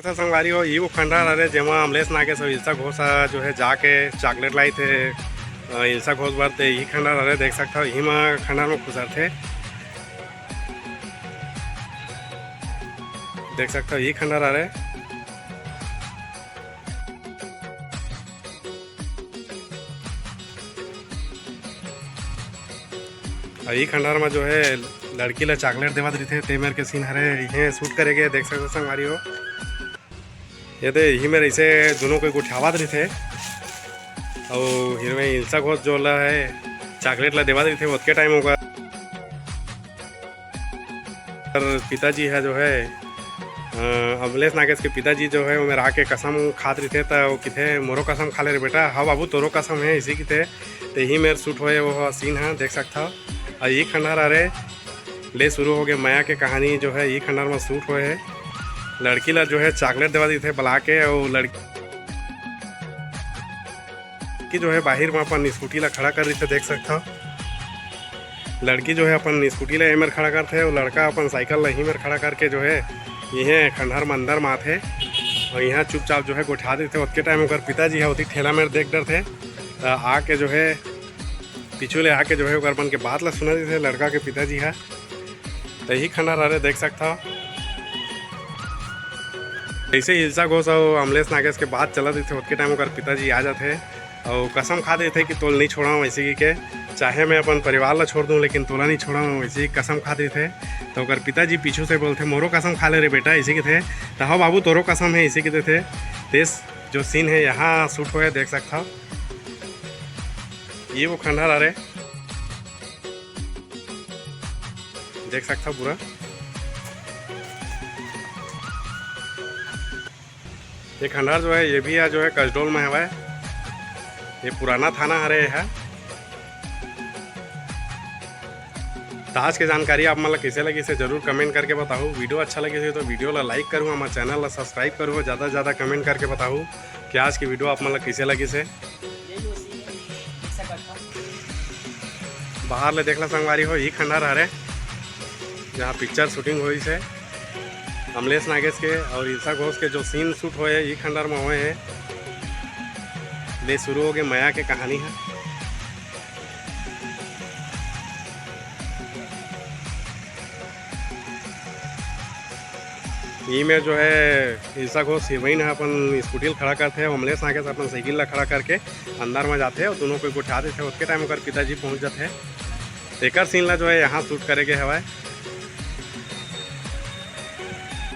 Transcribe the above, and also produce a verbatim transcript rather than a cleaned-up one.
तो संगवारी हो, ये वो खंडहर हरे, जेमा अमलेश नागेश अउ इल्सा घोष ह जो है जाके चॉकलेट लाई थे, अ, इल्सा घोष बर। ते यही खंडहर हरे, देख सकता हो, यही मा खंडहर में खुसरथे। देख सकता हो, यही खंडहर हरे। अउ ई खंडहर में जो है लड़की ला चॉकलेट देवत रहिथे, ते मेर के सीन हरे, इहे शूट करे गए, देख सकते हो संगवारी हो। ये दे, इही मेर ऐसे दोनों कोई गोठियावत रहिथे, अउ हीरोइन इल्सा घोष जो ला है चॉकलेट ला देवत रहिथे, ओतके टाइम ओकर पिताजी है जो है, अ, अमलेश नागेश के पिताजी जो है, वो मेर आके कसम खात रहिथे, त वो किथे, "मोरो कसम खा ले रे बेटा।" "हाँ बाबू, तोरो कसम है," इसी किथे। ते ही मेर शूट होए वो सीन है, देख सकता हो। अउ ई खंडहर हरे, ले शुरू हो गए मया के कहानी जो है, ई खंडहर में शूट होए है। लड़की ला जो है चॉकलेट देवा देथे बला के, अउ लड़की जो है बाहिर में अपन स्कूटी ला खड़ा कर रही थे, देख सकता हो। लड़की जो है अपन स्कूटी ला एमेर खड़ा करथे, अउ लड़का अपन साइकिल ला ही मेर खड़ा करके जो है, इहे खंडहर में अंदर में आथे, अउ यहाँ चुपचाप जो है गोठा देथे। ओतके टाइम ओकर पिताजी है ओती ठेला मेर देख डरथे, त आके जो है पीछू ले आके जो है ओकर मन के बात ला सुना देथे लड़का के पिताजी ह। त यही खंडहर हरे, देख सकता हो। जैसे ही इल्सा घोष अउ अमलेश नागेश के बात चलत रहिथे, ओतके टाइम ओकर पिताजी आ जाथे अउ कसम खा देथे कि तोल नहीं छोड़ाऊँ, वैसे ही के, "चाहे मैं अपन परिवार ला छोड़ दूँ, लेकिन तोला नहीं छोड़ाऊँ," वैसे ही कसम खा देथे। तो ओकर पिताजी पीछू से बोलथे, "मोरो कसम खा ले रे बेटा," इसी के थे। "त हाँ बाबू, तोरो कसम है," इसी के देथे। तेस जो सीन है यहाँ शूट होए, देख सकता हो। ये वो खंडहर हरे, देख सकता हो पूरा। ये खंडहर जो है, ये भी है जो है कसडोल में हवय। ये पुराना थाना हरे ये है। त आज के जानकारी आप मन ला कइसे लगिस हे, जरूर कमेंट करके बताहू। वीडियो अच्छा लगिस हे तो वीडियो ला लाइक करू, हमारे चैनल ला सब्सक्राइब करू, ज़्यादा से ज़्यादा कमेंट करके बताहू कि आज की वीडियो आप मन ला कइसे लगिस हे। बाहर ले देखला संगवारी हो, ई खंडहर हरे, जहाँ पिक्चर शूटिंग होइस हे अमलेश नागेश के और ईशा घोष के। जो सीन शूट होए हे, ई खंडहर में होए हे। ले शुरू हो गए मया के कहानी है। ई में जो है ईशा घोष हीरोइन ह अपन स्कूटी ल खड़ा करथे, अमलेश नागेश अपन साइकिल ला खड़ा करके अंदर में जाथे और दोनों को गोठा देथे। ओतके टाइम ओकर पिताजी पहुंच जाथे। एकर सीन ला जो है यहाँ शूट करे गए हवय।